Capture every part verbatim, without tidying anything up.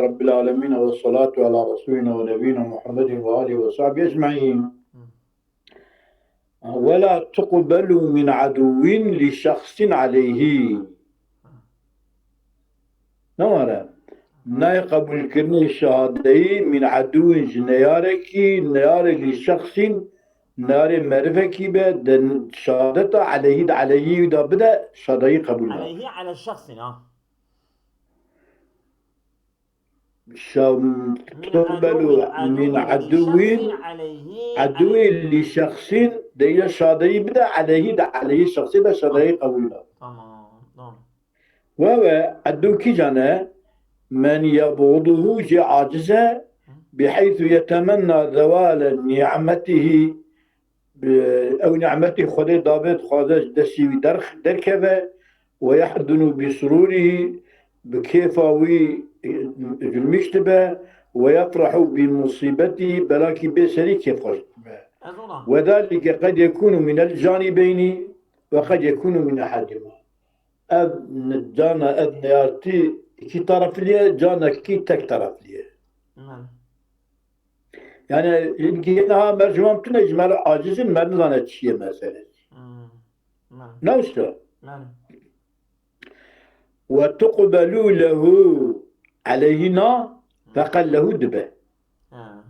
رب العالمين والصلاة على رسولنا ونبينا محمد وآله وصحبه أجمعين. ولا تقبل من عدو لشخص عليه. Ne were? Nayê qebûlkirinê şehadeyî min edûwin ji neyarekî, neyarê lî şexsîn, neyarê merivekî be, de şehadeta eleyhî de, eleyhî wî de bide, şehadeyî qebûl nabe. Eleyhî ele şexsîn, ha. Şa-, Min tuqbelu edûwin, min edûwin, edûwin, şexsîn, eleyhî, edûwê eleyhî. Lî şexsîn, de ya şehadeyî bide, eleyhî de, eleyhî şexsî de şehadeyî qebûl nabe. Tamam, tamam. Wewe edû kîjan e? Men yebûduhu jê aciz e, biheythu yetemenna zewale nîmetihî, bi-, ew nîmetî Xwedê dabe dixwaze ji destî wî derx-, derkeve, we yehdunu bi surûrihî, bi kêfa wî, e, gulmîş dibe, we yefrehu bi musîbetî, belakî bê serî kêfxweş dibe. Ez ona. Wedalike qed yekûnu minel canîbeynî ve qed yekûnu min ehedîma. Ev n-, cana, ev neyartî iki taraflî ye, canekî tek taraflî ye. Min. Yani, hinkî niha mer ji wan tune ji mer aciz in, mer nizane çi ye mesele. Hmm. Min. Ne usta? Min. Ve tuqbelu lehu eleyhî na, feqet lehu dibe. Ha.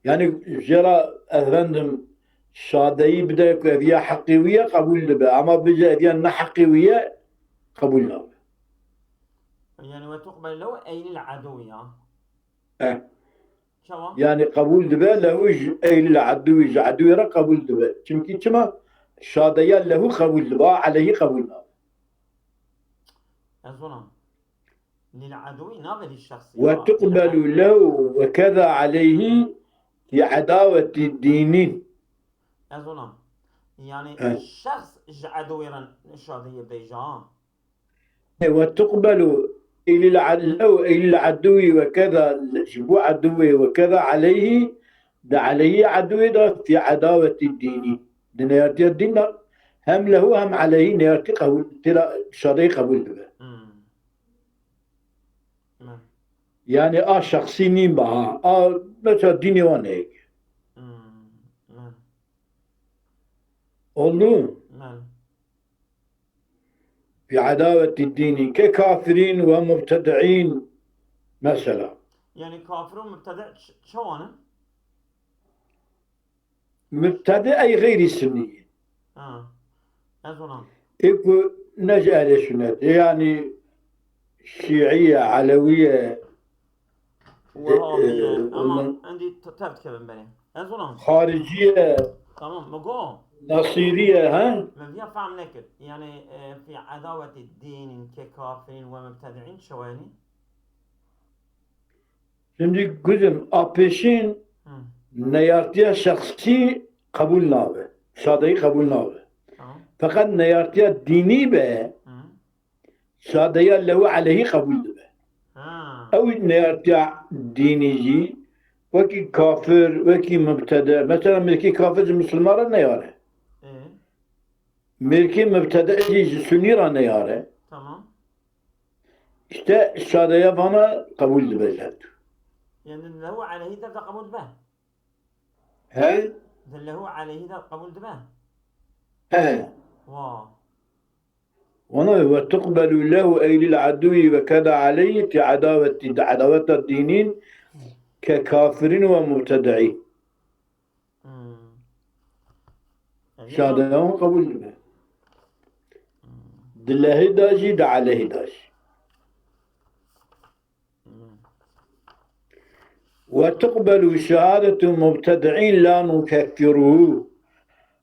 Yani, jê re efendim şadeyî bide ku ev ya heqê wî ye, qebûl dibe. Ama bije ev ya ne heqê wî ye, qebûl nabe. Yani, ve tuqbel lehu eynil edû ya. Eh. Çawa? Yani, qebûl dibe, lehu ji eynil edû, ji edû re qebûl dibe. Çimkî çima? Şadeya lehu qebûl dibe, a eleyhî qebûl nabe. Ez ona. Lil edûî nabe lî şexsî. Ve tuqbelu lehu ve keza aleyhî fi edaweti dînîn. Ez ona. Yani, eh, şexs ji edûî re şadiyê bêje, ha. E, ve tuqbelu lil ad-, lehu, lil edûî ve keza, ji bo edûî ve keza aleyhî, de aleyhî edûî de fi edaweti dînî. Di neyartiya dîn de hem lehu hem aleyhî neyartî qebûl, têra şadeyî qebûl dibe. Hmm. Min. Yani a şexsî nîn be ha. A mesela dînê wan heye. Hmm. Min. Oldu? Min. Bi edaweti dînî ke kafirîn ve mubtediîn mesela. Yani kafir û mubtedi ç-, çawan in? Mubtedi ey xeyrî sunnî. Ha. Ez ona. Ê ku ne ji ehlê sunnet, ê yani şîî ye, elewî ye, Wehabî ye. E, e, ama ondan endî te-, tev dikevin benê. Ez ona. Xaricî ye. Tamam, mi go. Nasîrî ye, he? Min viya fehm nekir. Yani, e, fi edaweti dînîn ke kafirîn ve mubtediîn çawa yani? Şimdi guzim, a pêşîn, hı, neyartiya şexsî qebûl nabe. Şadeyî qebûl nabe. Tamam. Feqet neyartiya dînî be, hı, şadeya lehu aleyhî qebûl dibe. Ha. Ew neyartiya dînî jî wekî kafir, wekî mubtede. Mesela mêrkê kafir ji misilman re neyare. E? Mêrkê mubtede jî ji sunî re neyare. Tamam. İşte şadeya vana qebûl dibe ji her du. Yani lehu aleyhî de qebûl dibe? He? De lehu aleyhî de qebûl dibe? He. Wa. Ona ve tuqbelu lehu ey lil edûî ve keda aleyhî fi edaweti, de edaweta dînîn ke kafirîn ve mubtediîn. Hmm. Şadeya wan qebûl dibe. Hmm. Di lehî de jî, di elehî de jî. Hmm. Ve tuqbelu şehadetu mubtediîn la nukeffiruhu.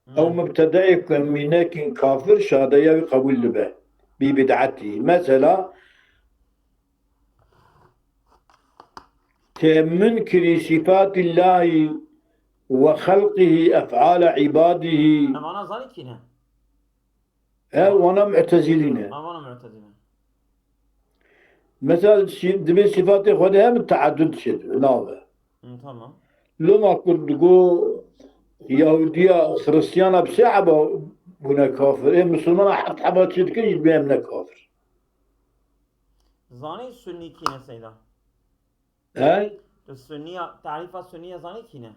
Hmm. Ew mubtedeyê ku em wî nekin kafir, şadeya wî qebûl dibe. Bi bid'etî. Mesela, ke munkirî sifatillahi ve xelqihi ef'ala ibadihi. Em ana zanî kî ne? He, wana mu'tezilî ne. Ha, wana mu'tezilî. Mesela, şi-, dibê sifatê Xwedê hebe teaddud çêdibe, nabe. Hı, tamam. Loma ku digo Yahudiya, Xristiyana bi sê heba bûne kafir. Ê Misilmana heft heba çêdikin jî dibê em ne kafir. Zanî Sunnî kî ne Seyda? He? Tu Sunniya, tarîfa Sunniya zanî kî ne?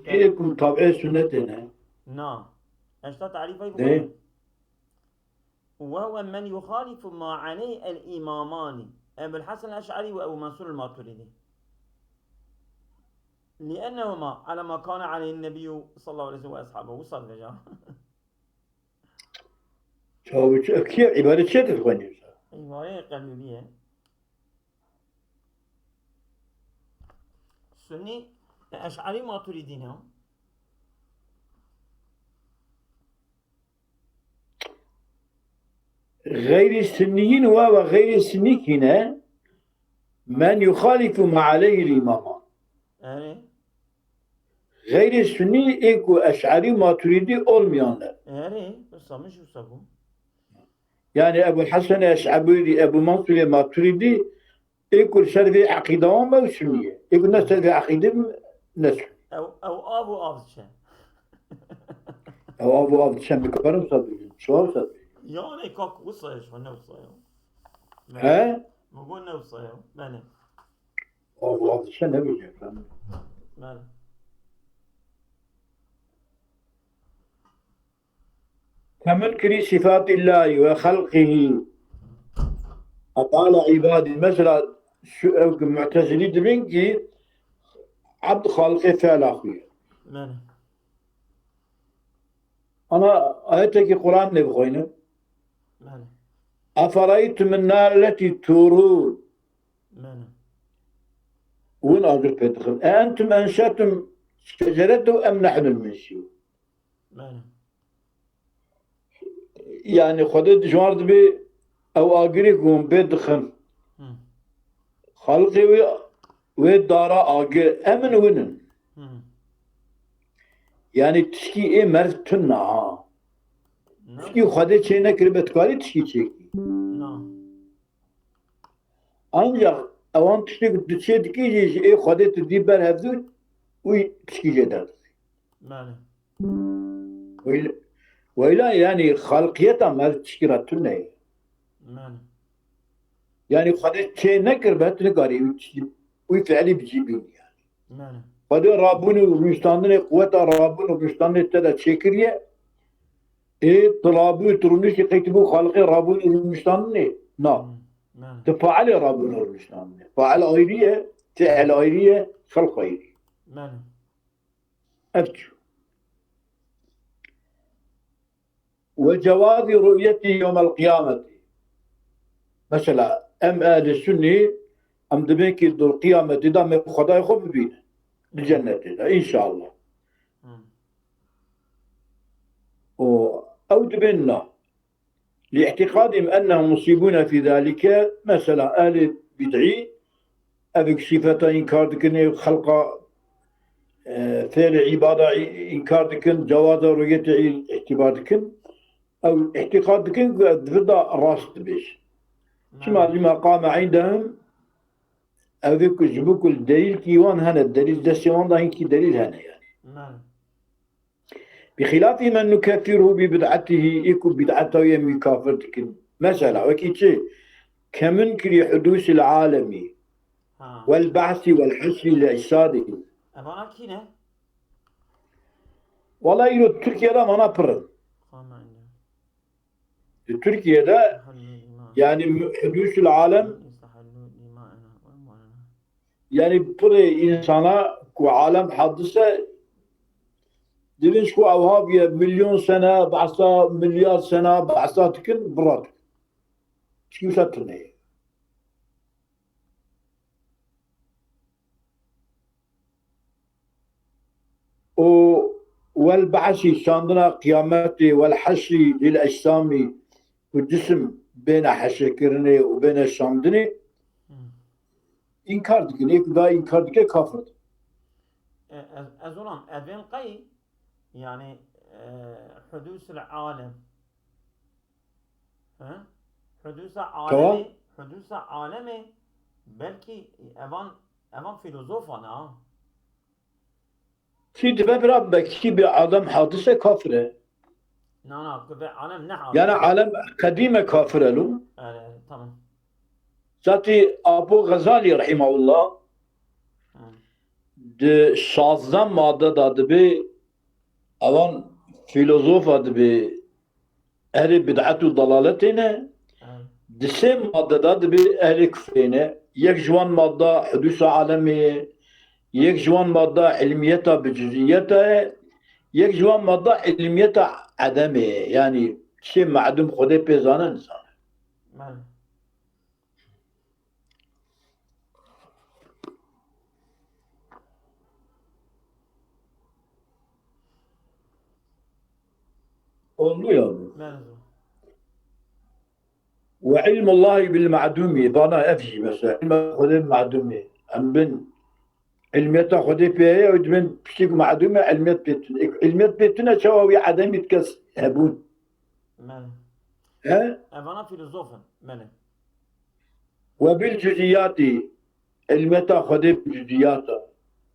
Ê ku tabi'ê sunnetê ne. Na. Eşta tarîfa Dê. وهو من يخالف ما عليه الإمامان أبو الحسن الأشعري وأبو منصور الماتريدي. لأنهما على ما كان عليه النبي صلى الله عليه وسلم وأصحابه. وصل بجا. Çawi çi, kî îbadet çi dixwîne? عبارة قلبية. Sunni, Eş'ari, Maturidi ne? Xeyrî sunniyîn we ve xeyrî sunnî kî ne? Men yuxalifu ma aleyhil îmaman. Erê. Xeyrî sunnî ê ku Eş'ari Maturidi olmayan ne. Erê, wisa min jî wisa bû. Yani Ebu Hasan Eş'ari, Ebu Mansur Maturidi ê ku ser vê eqîda wan be sunnî ye. Ê ku ne ser vê eqîde ne sunnî. Ew, ew av û av diçe. Ew av û av diçe, min karim wisa bêjim. Çawa wisa bêjim? Yani kak wisa ye, şu ne wisa ye. He? Min got ne wisa ye. Belê. Av û av diçe ne bêjim. Belê. Temin kirî sifatillahi ve xelqihi. Ef'ala ibadî. Mesela şu ew ki Mu'tezilî dibin ki ebd xaliqê fi'la xwe ye. Belê. Ana ayetekî Quran lê bixwîne. Belê. Efereytum nar leti turun. Belê. Win agir pê dixin. E entum enşetum şeceretu em nehnul munsiyun. Belê. Yani Xwedê ji wan re dibê ew agirê ku hûn bê dixin. Hı. Xaliqê wê, wê dara agir, em in win in. Hı. Yani tişkî ê meriv tune ha. Ne? Tişkî Xwedê çê nekiribe, dikarî tişkî çêkî. Na. Ancak ewan tiştê ku tu çê dikî jî ji ê Xwedê tu dî ber hevdû û tişkî jê derdixî. Belê. Weyl-, weyla yani xalqiyeta meriv tişkî re tune ye. Belê. Yani Xwedê çê nekiribe, tu nikarî wî tiştî, wî fiilî bi cî bînî yani. Belê. Xwedê rabûn û rûniştandinê, quweta rabûn û rûniştandinê te de çêkiriye. Ê tu rabû, tu rûniştî, qey tu bû xaliqê rabûn û rûniştandinê? Na. Belê. Tu failê rabûn û rûniştandinê. Fail ayrî ye, fiil ayrî ye, xelq ayrî. Belê. Ev çû. Ve cewazî ru'yetî yewmel qiyameti. Mesela em ehlî sunnî, em dibên ki di qiyametê de me Xwedayê xwe bibînin. Di cennetê de, înşallah. Hı. O, ew dibên na. Li i'tiqadihim ennehum musîbûne fî zalike, mesela ehlî bid'î, ev sifeta înkar dikin, ê xelqa, e, fêlê îbada î-, înkar dikin, cewaza ru'yetê î-, îtibar dikin. Ew îtiqad dikin ku ev di vir de rast dibêjin. Çima lima qame indehum, ev ê ku ji bo ku delîl kî wan hene, delîl destê wan de hinkî delîl hene yani. Belê. Bi xilafî men nukeffiruhu bi bid'atihi, ê ku bid'eta wî em wî kafir dikin. Mesela, wekî çi? Kemin kirî hudûsil alemî, Ha. Wel ba'si wel haşri li ecsadî. Evana kî ne? Wala îro Tirkiyede mana pir in. Qame inde. Di Tirkiyede Hallû îma. Yani hudûsul alem, Hallû îma ena. yani pirê însana ku alem hadise, dibin ku ew haviye milyon sene behsa, milyar sene behsa dikin, bira dikin. Çi wisa tune ye. Û wel ba'sî, şandina qiyametê, wel heşrî lil ecsamî, ku cisim bêne heşrkirinê û bêne şandinê, Hı. înkar dikin. Ê ku da înkar dike kafir. E, ez, ez olam, evên qey, yani, e, hudûsul alem. He? Hudûsa Tamam. alemê, hudûsa alemê, belkî evan, evan filozofan ha. Kî dibe bira, be kî bi alem hadise kafir e. Na, na, ku be alem ne hadise. Yani alem qedîm e, kafir e lo. Evet, tamam. Zatî Apo Xezalî rahimahullah di şazdeh madde de dibê evan fîlozofa dibê ehlê bid'et û dalaletê ne, di sê madde de dibê ehlê kufrê ne. Yek ji wan madda hudûsa alemê ye, yek ji wan madda ilmiyeta bi cuziyeta ye, yek ji wan madda ilmiyeta edemê ye. Yanî tiştê medûm Xwedê pê zane nizane. Oldu ya bu. Merhaba. Ve ilmullahi bil ma'dumi. Bana ev jî mesela. İlme Xwedê ma'dumi. Em bin ilmiyeta Xwedê pê heye, ew dibin piştî ku ma'dum e, ilmiyet pê tune. Ê, ilmiyet pê tune çawa wî edemî dike s-, hebûn? Belê. He? Evana fîlozof in. Belê. Ve bil cüziyatî, ilmiyeta Xwedê bi cüziyata.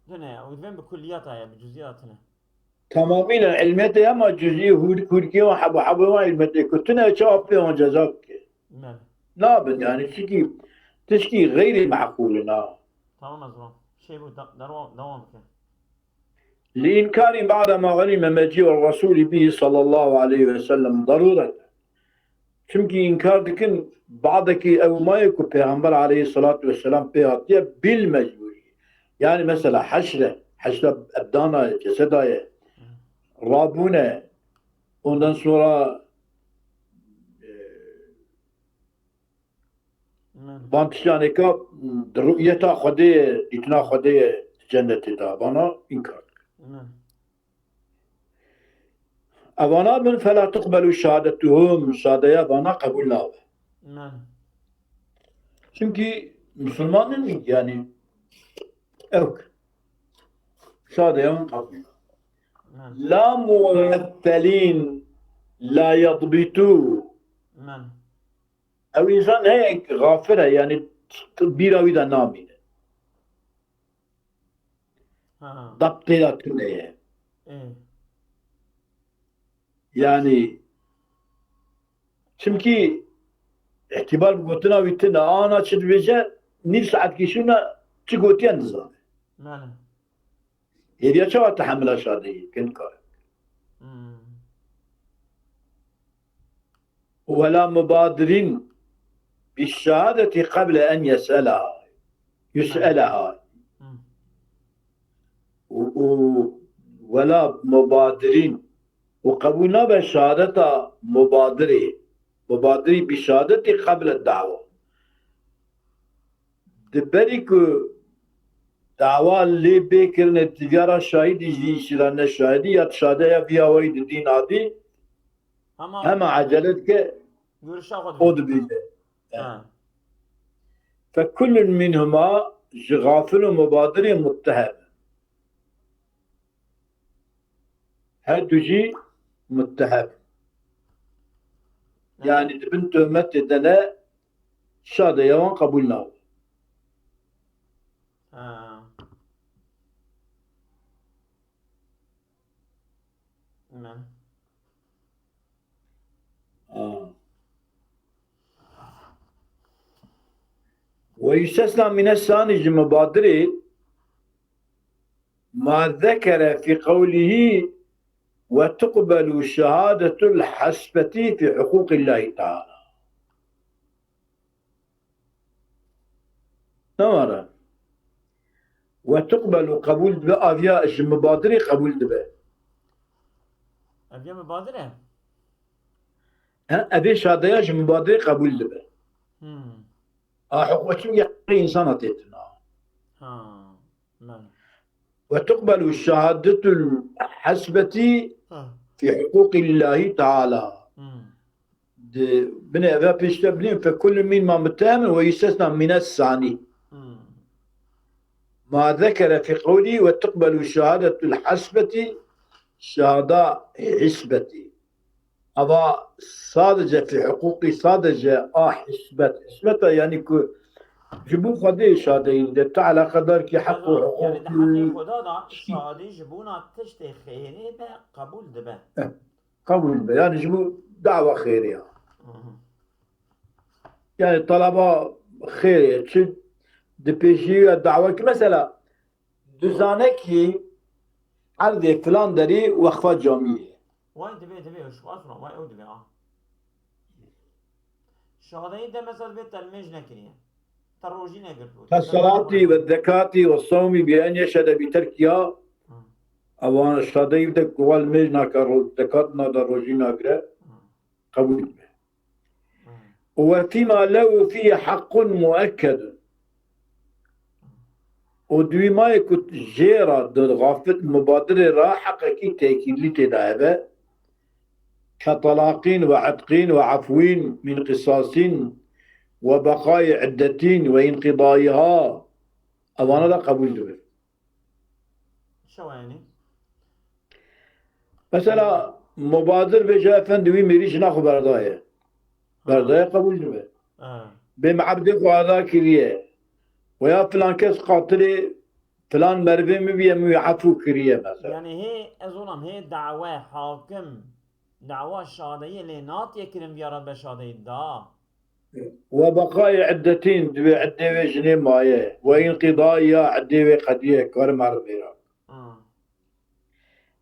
Tune ye, û divên bi kulliyata ye, bi cüziyata tune. Tamamî ne, ilmiyetê hema cüzî, hûr-, hûrkê wan, hebo hebo wan ilmiyetê ku tune çawa pê wan ceza bike. Belê. Nabin yani, çikî tişkî xeyrî meqûl in ha. Tamam, ez wan. Şey bu, da-, derwa-, devam bike. Li inkari ba'de ma ghanime mecî ve Resûlî bî sallallahu aleyhi ve sellem darûret. Çimkî înkar dikin, badekî ew mayê ku Pêxember aleyhissalatu vesselam pê hatiye bil mecbûrî. Yani mesela heşre, heşre ebdana ye, ceseda ye. Rabûne, ondan sonra, e, Belê. Van tiştanêka di ruyeta Xwedê ye, dîtina Xwedê ye di cennetê de. Vana înkar dike. Belê. Evana bin fela tuqbelu şehadetuhum, şadeya vana qebûl nabe. Belê. Çimkî Musulman in, yani ew şadeya wan qebûl nabe. Belê. La muğeffelin la yadbitu. Belê. Ew însan heye gafil e, yani bîra wî de namîne. Ha. Dap tê de tune ye. Ê. Yani, çimkî îtibar bi gotina wî tune, ana çi dibêje, nîv saetkî şûna çi gotiye nizane. Belê. Hêviya çawa tehemila şadeyî kin kare? Hmm. Wela mubadirin bi şehadeti qeble en yeselaha. Yuselaha. Hmm. Û, û wela mubadirin. Û qebûl nabe şehadeta mubadirê. Mubadirî bi şehadeti qeble dawa. Di berî ku dawa lê bê kirine, diviyara şahidî jî îşîra ne şahidî ya şadeya vî awayî di dîn adî, hema, hema ecele dike, görüşe xwe o dibêje. Ha. Fekullun minhuma, ji xafil û mubadirê muttehem. Her du jî muttehem. Yani di bin tohmetê de ne, şadeya wan qebûl nabe. Ha. Belê. Ha. Ve yustesna mine sani, ji mubadirê ma zekere fî qewlihî ve tuqbelu şehadetul hesbetî fî huquqillahi teala. Ne were? Ve tuqbelu, qebûl dibe, aviya ji mubadirê qebûl dibe. Aviya mubadir e? He, evê şadeya ji mubadirê qebûl dibe. Hmm. A, hukm, çimkî heqê însana tê tune. Ha, belê. Ve tuqbelu şehadetul hesbetî, ha, fî huquqillahi teala. Hmm. Di binê eve pêşte bilin, fekullu mîn ma mutehemin ve yustesna mine sani. Hmm. Ma zekere fî qewlî ve tuqbelu şehadetul hesbetî şehada hisbetî. Ava sadece fî huquqî, sadece a hisbet. Hisbeta yani ku ji bo Xwedê şadeyî de tu eleqedar kî heq û huquq. Yani di heqê Xweda da şadî ji bona tiştê xêrê be qebûl dibe. Eh, qebûl dibe. Yani ji bo dawa xêrê ya. Hı hı. Yani talaba Xêr e, çi di pêşî ya dawa ki mesela duzanekî erdê filan derî wexfa camiyê. Way divê, divê, şixas ro, way ew divê, a. Şadeyî de mesela divê telmêj nekiriye. Te rojî negirtibû. Te selatî ve zekatî ve sewmî bi en yeşede bi terkiya. Hı. Ewan şadeyî de kuwal mêj nake, ro-, zekat nade, rojî nagire. Hı. Qebûl dibe. Hı. Ve fîma lehu fî haqqun muekkedun. Û duymayê ku jê re di xafit mubadirê re heqekî tekîdlî tê de hebe, ke talaqîn ve etqîn ve efwîn min qisasîn ve beqayê iddetîn ve înqidayîha, evana de qebûl dibe. Çawa yani? Mesela, mubadir bêje, efendi wî mêrî jina xwe berdaye. Ha. Berdaye, qebûl dibe. Ha. Bê meebdê xwe ada kiriye. Veya filan kes qatilê filan merivê min bîye, min wî efû kiriye mesela. Yani hê, ez olam hê dawe hakim dawa şadeyê lê natiye kirin viya re be şadeyî da. Ve beqayê iddetîn, divê iddê wê jinê maye. Ve înqidayî ya iddê wê qediye, kar merivê ra. Ha.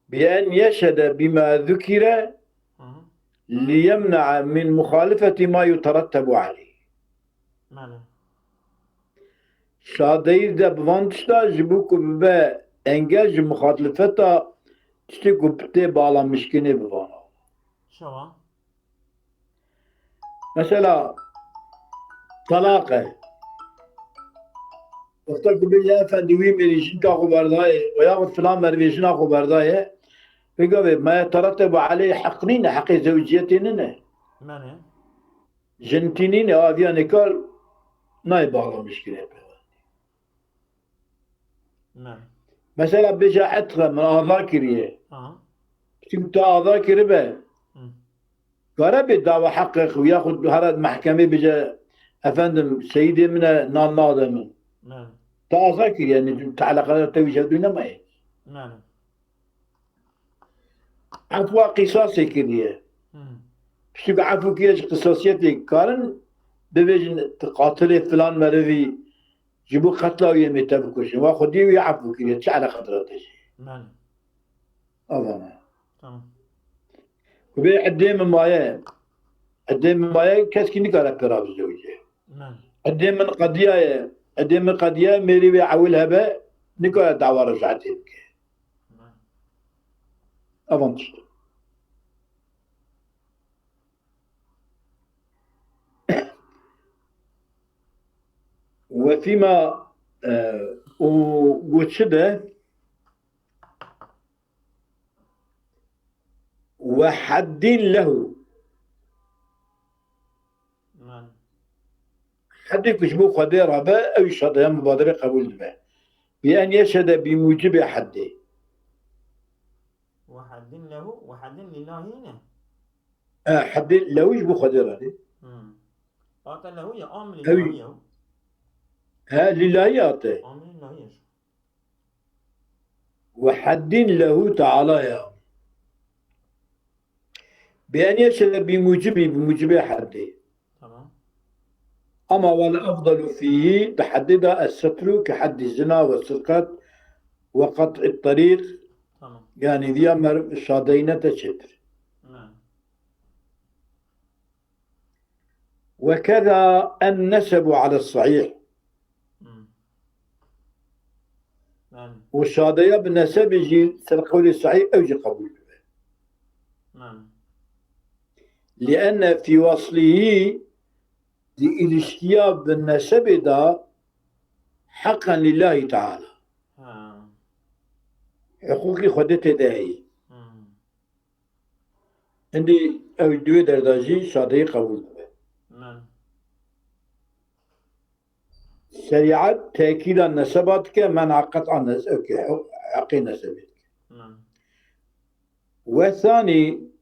Bi en yeşhede bîma zukîre Hı hı. liyemne'e min muxalifetî ma yuterettebu aleyh. Belê. Şadeyî de bi van tişta ji bo ku bibe engel ji muxalifeta tiştê ku tê bala mişkînê bi vana. Çawa? Mesela, talaq e. Wexta ku bêje efendî wî mêrî jinka xwe berdaye, veya filan merivê jina xwe berdaye, pê gavê me teretteb aleyh heq nîne, heqê zewciyetê nîne. Mene. Jin tî nîne, aviya nêkar nayê bala mişkînê pê. Me. Mesela bêje etxe min azad kiriye. Aha. Çim te azad kiribe. Hı. Kare bê dawa heqê xwe yaxud here mehkemê bêje, efendim, seyidê min e, nan nade min. Me. Te azad kiriye, yani te eleqedar te wî jevdû nemaye. Me. Efwa qîsasê kiriye. Hı. Piştî ku efû kiriye ji qîsasiyetê karin bibêjin, qatilê filan merivî ji bo qetla wî em ê te bikujin. Wa xwedî wî efû kiriye. Çi eleqedara te jî? Belê. Ava me. Tamam. Ku bê edê min maye. Edê min maye, keskî nikare pê re bizewicê. Belê. Edê min qediyaye. Edê min qediyaye, mêrî wê ewil hebe, nikare dawa rejatê bike. Belê. Evan tişt. Ve fîma, e, û, û çi de? Ve heddin lehu. Man. Heddê ku ji bo Xwedê rabe, ew şadeya mubadirê qebûl dibe. Bi en yeşhede bi mucibê heddê. Ve heddin lehu, ve heddin lillahî ne? E, heddê lehu ji bo Xwedê re dê. Hmm. Ate lehu ya, am Ew lillahî ya. He, lillahî ate. Am lillahî ya. Ve heddin lehu teala ya. Bi en yeşhede bi mucibî, bi mucibê heddê. Tamam. Ama vel efdalu fîhî, di heddê de es-setru, ki heddî zina ve sirqet ve qet'î terîq, Tamam. yani viya mer-, şadeyîne te çêtir. Ne. Ve keza en nesebu ala sahîh. Hmm. Yani. Û şadeya bi nesebê jî ser qewlê sahîh ew jî qebûl dibe. Yani. Lienne fî weslîhî, di îlişkiya bi nesebê de heqen lillahî teala. Ha. Hiqûqî Xwedê tê de heye. Hmm. Hindî ew di wê derda jî şadeyî qebûl dibe. Men. Şerîet tekîda neseba dike, men qet'a nes-, ew ki he-, heqê nesebê dike. Men. Ve sanî,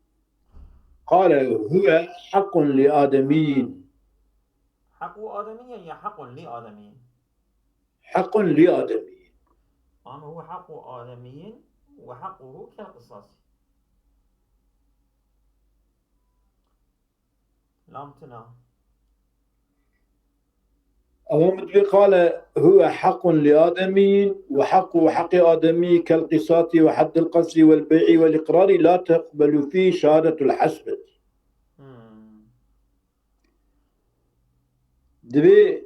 qale huve hequn li ademiyyin. Hequ ademiyyin ya hequn li ademiyyin? Hequn li ademiyyin. Ama huve hequ ademiyyin ve hequhu kel qisasî. Lam tuna. Ewa min dibê qale huve hequn li ademiyîn ve hequ heqê ademiyî kel qisati ve heddil qesri vel bey'i vel iqrarî la teqbelu fî şehadetul hesbet. Hmm. Dibê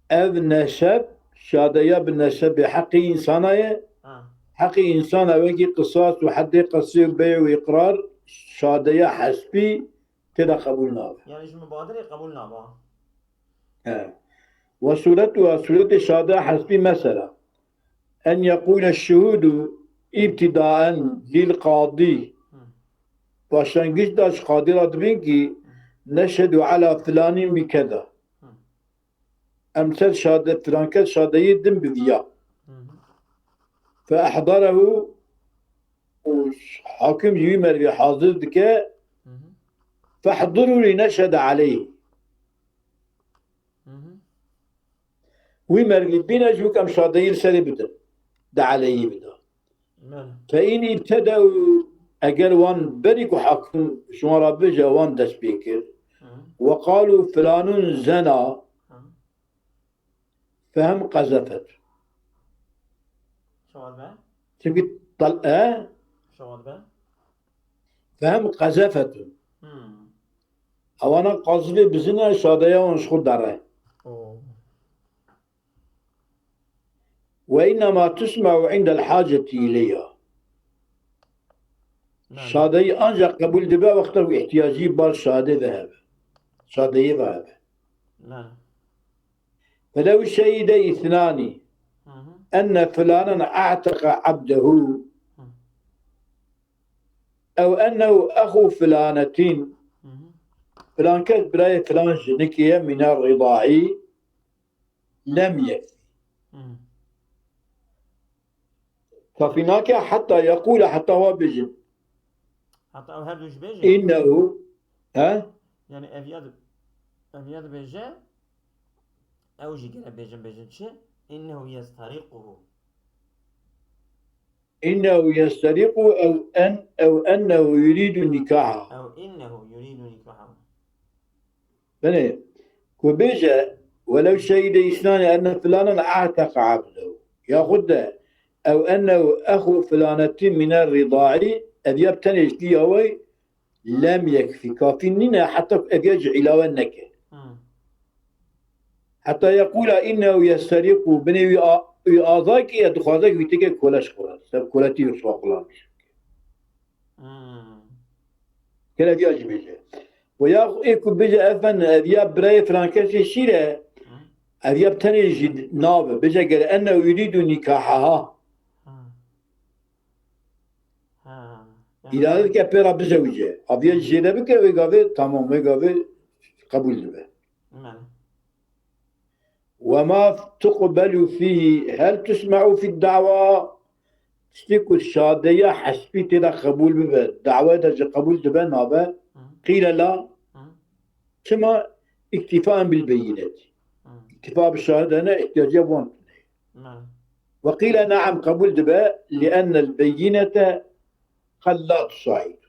ev neşeb, şadeya bi neşebê heqê însana ye. Ha. Heqê însana wekî qisas û heddê qesrê û bey û îqrar şadeya hespî tê de qebûl nabe. Yani ji mubadirê qebûl nabe. He. Ve sûretuha, sûretê şadeya hespî mesela. En yekûle şuhûdu îbtidaen lil qadî. Hı. Başlangîç de ji qadî re dibên kî neşhedu ala filanîn bi keda. Hı. Em ser şade, filan kes şadeyê din bi viya. Hı hı. Fe ehdarehu û hakim ji wî mervî hazir dike. Hı hı. Fehdirû lî neşhede aleyh. Hı hı. Wî mervî bîne ji wî kem şadeyî li serê bidin. De aleyhî bida. Belê. Fe in îbtedew, eger wan berî ku hakim ji wan re bêje, wan dest pê kir. Hı hı. Ve qalû filanun zena. Hı hı. Fehem qezefet. Çawa dibe? Çünkü tal-, e? Çawa dibe? Fehem qezefetun. Hmm. Ewana qazivê bizine şadeya wan ji xwe dere. Oo. Ve innema tusme'u indel haceti ileyha. Belê. Şadeyî ancak qebûl dibe wexta ku ihtiyacî bar şadê ve hebe. Şadeyê ve hebe. Belê. Felew şehide îthnani Hı hı. enne filanen a'teka abdehu Hı. ew ennehu exu filanetin. Hı hı. Filan kes birayê filan jinikê ye mîna ridaî lem yekfî. Hı. Kafî nake heta yekûle, heta wa bêjin. Heta ew her du jî bêjin? Înnehu, he? Yani ev ya di-, ev ya dibêje, ew jî gere bêjin, bêjin çi? Înnehu yestariquhu. Înnehu yestariqu ew en, ew ennehu yuridu nikaha. Ew înnehu yuridu nikaha. Belê, ku bêje, "Welew şehîde îsnani enne filanen a'teqa abdehu." Yaxud de, "Ew ennehu exu filanetî mine ridaî", ev ya bi tenê ji dî ya wê lem yekfî, kafî nîne, heta ku ev ya jî îlawe neke. Hmm. Heta yekûla înnehu yestariqu, binê wî a-, wî azad ke ya dixwaze ke wî têke kole ji xwe re, ser koletî wî xwe qulanî. Hmm. Gel ev ya jî bêje. Ve ya ê ku bêje, efendim, ev ya birayê filan kesê şîr e, Hmm. ev ya bi tenê jî nabe. Bêje gel enne yuridu nikahaha. Hmm. Ha. Yani Îrade dike pê re bizewice. Aviye jêde bike, wê gavê tamam, wê gavê qebûl dibe. Belê. Ve ma tuqbelu fîhî hel tusme'u fid da'wa. Tiştê ku şadeya hespî tê de qebûl bibe, dawayê de jî qebûl dibe, nabe. Hı. Qîle la. Hı. Çima? Îktifaen bil beyînetî. Hı. Îktifa bi şahide ne, îhtiyacê wan tune. Hı. Ve qîle ne'em, qebûl dibe, li ennel beyînete qed la tusaidu.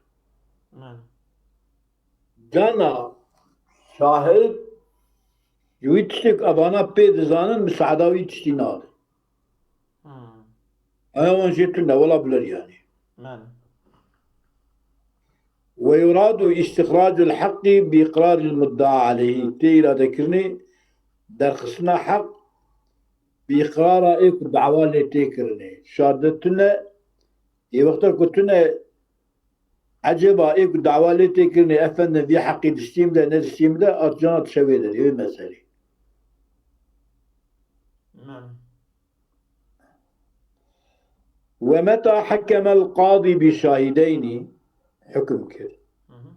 Hı. Cana şahid ji wî tiştê ku evana pê dizanin, misaada wî tiştî nade. Hmm. Aya wan jê tune, wela bilir yani. Belê. Ve yuradu îstixracul heqqî bi iqraril muddaa aleyhî. Tê îradekirinê derxistina heq bi iqrara ê ku dawa lê tê kirinê. Şadet tune, ê wexta ku tune Ecêba ê ku dawa lê tê kirinê, efendim, vî heqî diştî min de, ne diştî min de, at cana dişe wê derê, wê meselê. Belê. Ve meta hekemel qadî bi şahideynî, hukm kir. Hı hı.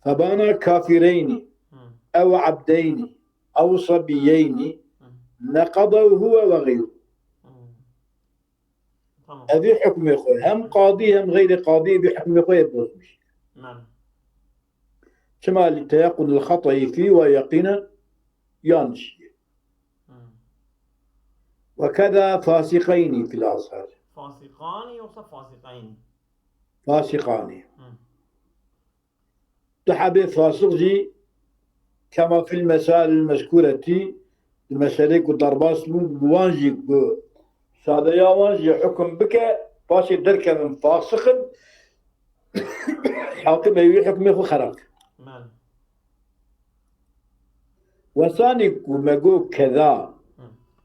Febana kafireynî, Hı. ew ebdeynî, ew sebiyeynî, Hı. neqadehu huve ve xeyru. Hı. Tamam. Evî hukmê xwe. Hem qadî hem xeyrê qadî evî hukmê xwe yê bozmiş. Belê. Çima li teyaqqunil xatayî fî ve yeqînen yanlış. Hmm. Ve keda fasiqeynî fil azhar. Fasiqani yoksa fasiqeynî? Fasiqani. Hmm. Tu hebê fasiq jî kema fil mesail mezkuretî meselê ku derbas bû, bi wan jî ku şadeya wan jî hukm bike, paşê derkevin fasiq in, hakimê wî hukmê xwe xera kir. Mel. Wesanî ku me got keza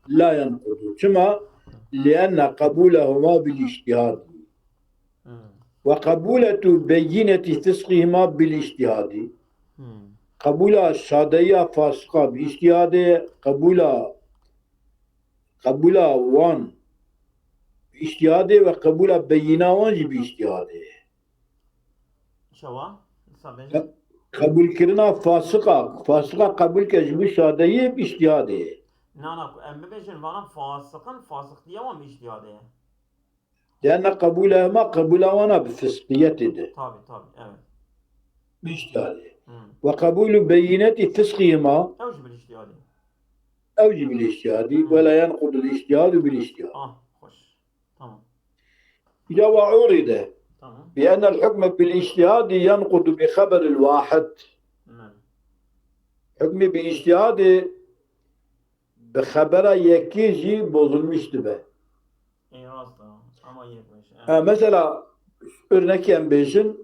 la yenqudu. Çima? Lienne qebûlehuma bil îctihadî. Hmm. Ve qebûletu beyînetî fisqîhima bil îctihadî. Hmm. Qebûla şadeyiya fasiqa bi îctihadê, qebûla qebûla wan bi îctihadê ve qebûla beyîna wan jî bi îctihadê. Çawa? Dîsa bêjin. Qebûlkirina fasiqa, fasiqa qebûl ke ji bo şadeyê bi îctihadê ye. Na, na, ku em bibêjin vana fasiqin, fasiqtiya wan bi îctihadê ye. Lienne qebûlehuma, qebûla wana bi fisqiyetê de. Tabii, tabii, evet. Bi îctihadê. Hmm. Ve qebûlu beyînetî fisqîhima, Ew jî bil îctihadê. ew jî bil îctihadî. Ve la yenqudul îctihadu bil îctihad. Ah, hoş. Tamam. Ya ve uride. Tamam. Bi ennel hukme bil îctihadî yenqudu bi xeberil wahid. Mel. Hukmê bi îctihadê bi xebera yekê jî bozulmuş dibe. Ê, rast e. Ama yek beş. Ha, mesela, örnekî em bêjin,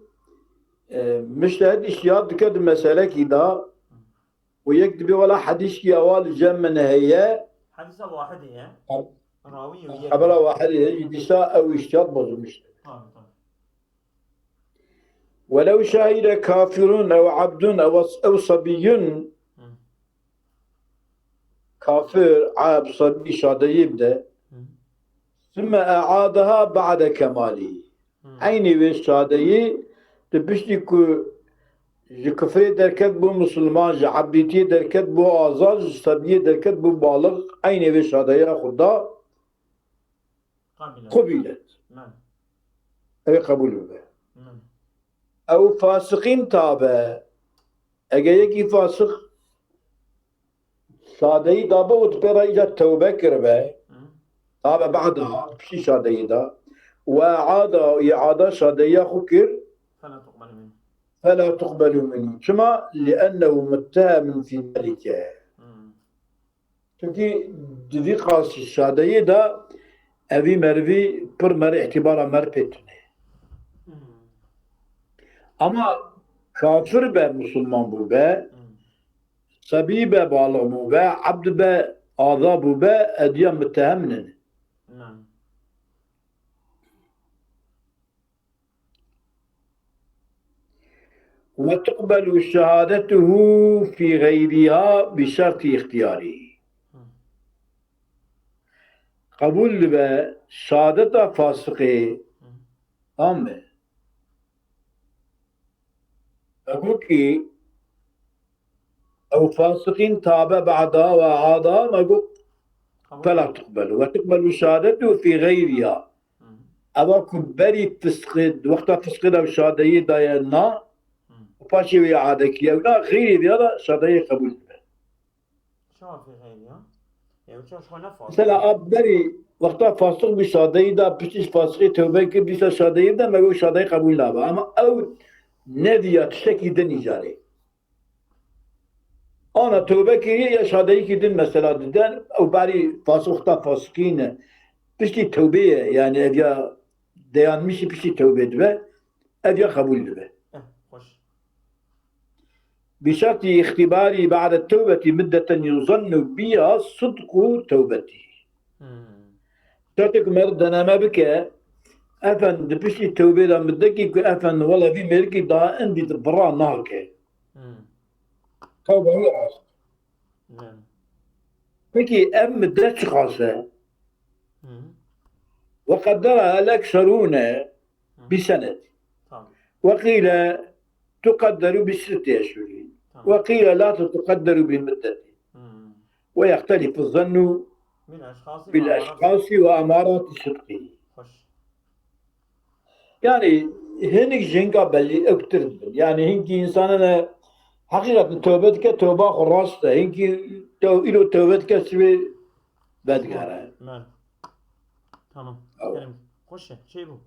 e, mujtehid îctihad dike di meselekî de, û yek dibê wela hedîskî ewa li cem min heye, Hadîsa wahidê ye. Tabii. Rawî û yek. Xebera wahidê ye, dîsa ew îctihad bozulmuş dibe. Tabii, tabii. Welew şahide kafirun ew abdun ew, ew sabiyyun, Hı. kafir, ab, sabî şadeyî bide. Hı. Sümme e'adaha ba'de kemalihi. Hı. Eynî vê şadeyî, tu piştî ku ji kufrê derket bû musulman, ji ebdîtiyê derket bû azad, ji sabiyê derket bû balix, eynî vê şadeya xwe da Qabîle. qubîlet. Men. Ew ê qebûl bibe. Men. Ew fasiqîn tabe. Eger yekî fasiq şadeyî dabe û tu pê re îca tewbe kiribe, Hı. tabe ba'da, piştî şadeyî da, we e'ada, îada şadeyiya xwe kir, Fela tuqbelu min. fela tuqbelu minhu. Çima? Li'ennehu muttehemun fî zalike. Hı. Çunkî di vî qasî şadeyê de evî merivî pir mer îtîbara mer pê tune. Hı. Ama kafir be, musulman bû be, Hı. sebî be, balix bû be, ebd be, aza bû be, ediya mutehem nene. Men. Ve tuqbelu şehadetuhu fî xeyriha bi şertî îxtiyarî. Hı. Qebûl dibe şehadeta fasiqê. Hı. Tamam mı? Ew ki ew fasiqîn tabe ba'da ve ada me got Tamam. fela tuqbelu. Ve tuqbelu şehadetuhu fî xeyriha. Hı. Eva ku berî fisqê, wexta fisqê de şadeyê daye na, Hı. û paşê wê îade kiriye. Ew na xeyrê vêya de şadeyê qebûl dibe. Çawa fî xeyriha? Ya, ew çawa ne fasiq? Mesela a berî wexta fasiq bû şadeyî de, piştî fasiqê tewbe kir, dîsa şadeyî de, me got şadeyî qebûl nabe. Ama ew neviya tiştekî din îcarê. Ana tewbe kiriye ya şadeyîkî din mesela diden, ew berî fasiq wexta fasiqî ne. Piştî tewbê ye, yani ev ya dayanmışî piştî tewbê dibe, ev ya qebûl dibe. Eh, hoş. Bi şertî îxtîbarî ba'de tewbetî muddeten yuzannu biha sidqu tewbetî. Hmm. Şertê ku mer deneme bike, efend di piştî tewbê de muddekî ku efend wele vî mêrikî daha endî di bira nake. Hmm. Tewbe wî rast. Yani. Peki ev mudde çiqas e? Hmm. Ve qeddera el ekserûne bi senet. Tamam. Ve qîle tuqedderu bi sitte eşhurî. Tamam. Ve qîle la tuqedderu bi muddetî. Hmm. Ve yextelifu zannu Bil eşxasi bil ve eşxasi ve emarati sidqî. Hoş. Yani hinek jinga belli öktir bin. Yani hinki insanına hakikaten tövbe dike, tövbe xwe rast e. Hinki tev-, îro tövbe dike sibê vedgere. Men. Tamam. Tamam. Kerim. Hoş e. Şey bu.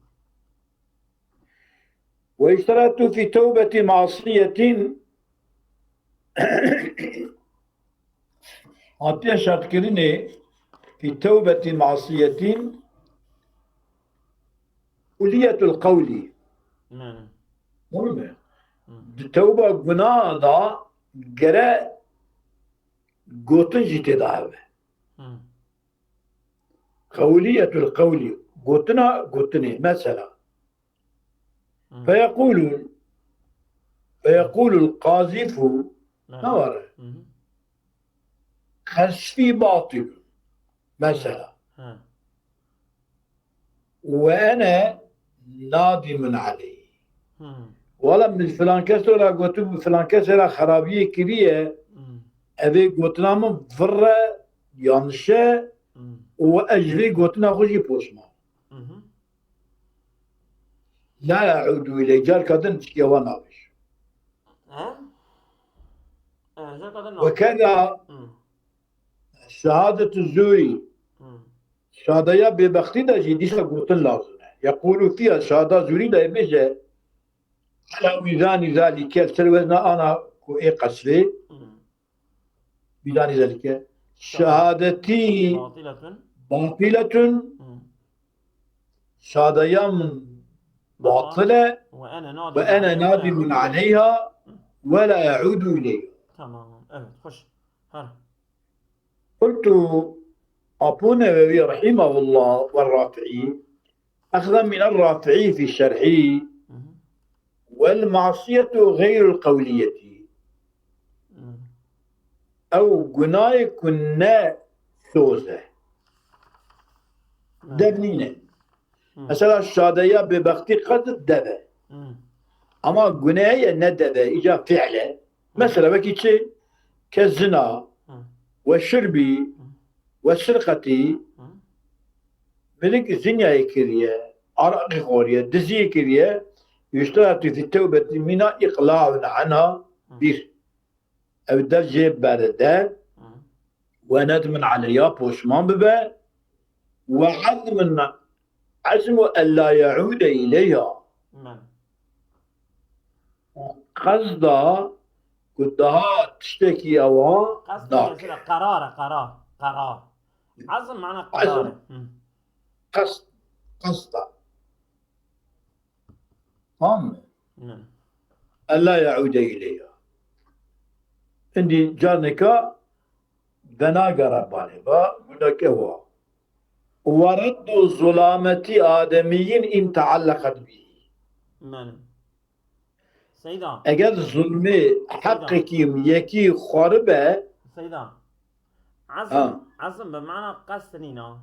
Ve işteratu fi tevbeti masiyetin. Hatiye şertkirinê fî tewbetî masiyetin quliyetul qewlî. Tamam mı? Hı. Di tewba gunaha da gere gotin jî tê de hebe. Hı. Qewliyetul qewlî. Gotina gotinê. Mesela. Hı. Feyequlu, feyequlul qazifu. Hı. Ne var? Hı hı. Qesfî batil. Mesela. Hı. Ve ene nadimun aleyh. Hı. Wala min filan kes ra gotu, filan kes ra xerabiyê kiriye. Hı. Evê gotina min virre, yanlış e. Hı. Û ez ji vê gotina xwe jî poşman. Hı hı. La yaudu ile, carka din tiştiya wan navêj. He? E, carka din navêj. Ve keda Hı. şehadetu zûrî. Hı. Şadeya bêbextî de jî dîsa gotin lazim e. Yekulu fiha, şahada zûrî de bêje, ala mîzanî zalike, ser wezna ana ku ê qesrê. Hı. Mîzanî zalike. Şehadetî Batiletun. Batiletun. Hı. Şadeya min batil e. Ve ene Ve ene nadimun nadimun aleyha. Aleyha. Ve la yaudu ileyha. Tamam. Evet, hoş. Her. Qultu, Apo Nevevi rahimahullah ve Rafi'i, exzen min er-Rafi'i fi şerhi, Hı hı. Vel masiyetu xeyrul qewliyeti. Hı. Ew gunayê ku ne soz e. Hı. Dev nîne. Hı. Mesela şadeya bêbextî qet dev e. Hı. Ama guneye ne dev e, îca fi'l e. Mesela wekî çi? Ke zina, Hı. Ve şirbî, Hı. Ve sirqetî, Hı. Minik zinyayê kiriye, araqî xoriye, diziyê kiriye, yuştaratu fi tewbetî mina iqlaun anha, Hı. Bir. Ew dev jê berde, Hı. Ve nedmin aleyha, poşman bibe, ve azmin, azmu en la yaude ileyha. Hı. Qesda ku daha tiştekî ewa Qesd nake. Mesela karar e, karar. Karar. Azm mana Azm. Karar e. Hı. Qesd. Qesda. Tamam mı? Hı. En la yaude ileyha. Îndî carneka venagere balê ve, guneke wa. Ve reddu zulameti ademiyyin in tealleqet bihi. Benim. Seyda. Eger zulmê Seyda. Heqekî yekî xwaribe, Seyda. Azm, Ha. Azm bi mana qest nîna.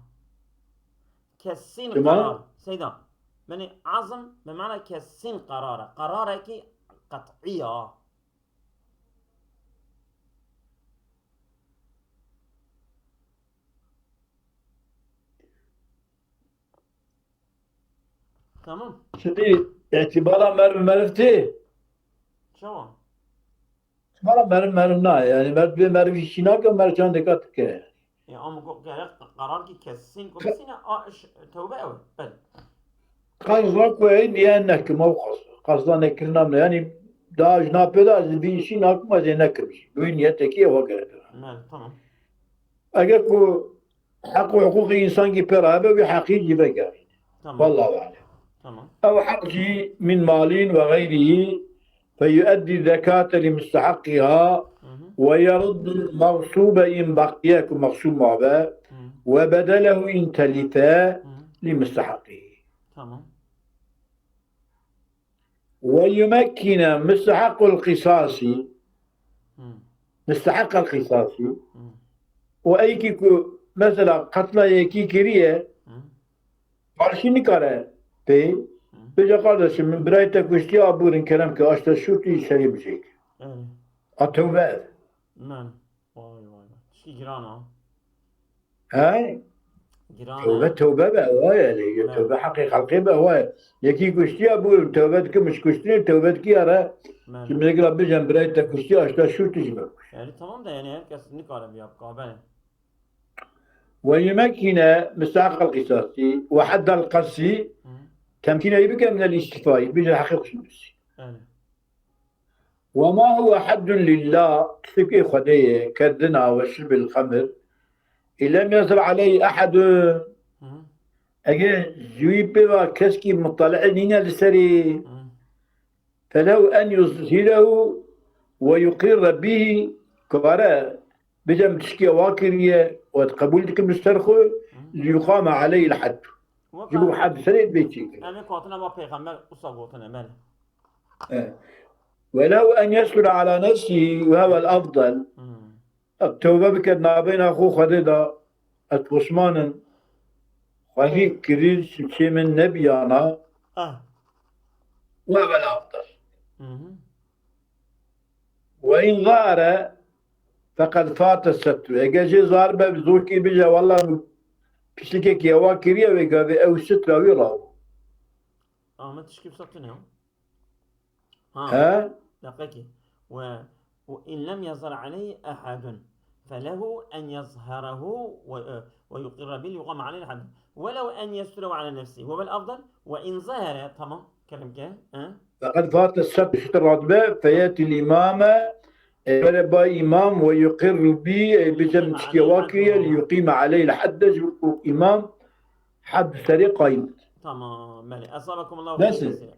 Kesîn Çima? Qerar. Seyda. Benî azm bi mana kesîn qerar e. Qerarekî qet'î ya. Tamam. Şimdi itibara merv merv tê. Çawa? Bana merv merv na. Yani merv bir merv işi na ki merv can dikkat ke. Ya ama ko gerek karar ki kesin, ko kesin a iş tövbe ev. Ben. Qazda ku ey niye nekim o qaz. Qazda nekirina me. Yani daha jina peda bir işi na kuma ze nekim. Bu niyete ki eva gerek. Tamam. Eger ku heq û hiqûqê însankî pê re hebe, wî heqî jî vegerîne. Tamam. Wallahu alem. Tamam. Ew heq jî min malin ve xeyrî feyueddî zekate li musteheqîha Hı hı. Ve yeruddul mexsûbe in beqiye ku mexsûb mabe Hı. Ve bedelehu in telife Hı. Li musteheqî. Tamam. Ve yumekkine mustehequl qisasî, Hmm. Musteheqel qisasî, Hmm. Û eykî ku mesela qetla yekî kiriye, Hmm. Karşî nikare pê, Hmm. Bêje kardeşim, min birayê te kuştiye, a bûrin kerem ke, aşte şûtî serî bijêk. Evet. A tewbe ev. Men. Vay, vay, vay. Tişkî giran a. He? Giran e. Tewbe, tewbe be, ewa ye. Lê Evet. Tewbe heqê xelqê be, ewa ye. Yekî kuştiya bû, tewbe dikim, ji kuştinê tewbe dikiya re. Evet. Ji min re bêjin, birayê te kuştiya, aşta şûr tu jî me kuş. Yani tamam da yani herkes nikare bi yapka, belê. Ve yemekine mistahaqel qisasî ve haddel qasî Hı. Temkîne yî bike minel îstîfayî. Bêje heqê xwe şûr bisi. Evet. وما هو حد لله, tiştekî Xwedê ye, كالزنا وشرب الخمر, إن لم يظهر عليه أحد, Hı hı. eger ji wî pê ve keskî mutali'e nîne li serî, Hı. فله أن يظهره ويقر به, kare bije min tişkî wa kiriye û ez qebûl dikim li ser xwe, ليقام عليه الحد. Ji bo Weka had serê bê çêkirin. em ê gotina me pêxember wisa gotine, belê. E. وله أن يستر على نفسه وهو الأفضل. Hı. Ev tewbe bike navbeyna xwe Xwedê de, ez pişman im. Xwedî kirî çê min nebiyana, Ah. وهو الأفضل. Hı hı. وإن ظهر فقد فات الستر. Eger jê zar be, zorkî bije, wela min pislikekî ewa kiriye, wê gavê ew sitra wî raw. Ahmet tişkî wisa tune. Ha. He? Deqekî. Ve, ve in lem yazhar aleyhi ahadun. Felehu en yazharahu ve, ve yuqirra bil yuqam aleyhi haddu. Velev en yestura ala nefsi. Ve vel afdal. Ve in zahara. Tamam. Kerem ke. Ha? فقد فات الستر, sitra radibe, فيأتي الإمام, e, were ba îmam, ويقر به, e, bije min tişkî wa kiriye, ليقيم عليه الحد, ji bo îmam had serê qayim. Tamam. Belê. Esabakumullahu Nasıl? Xeyr.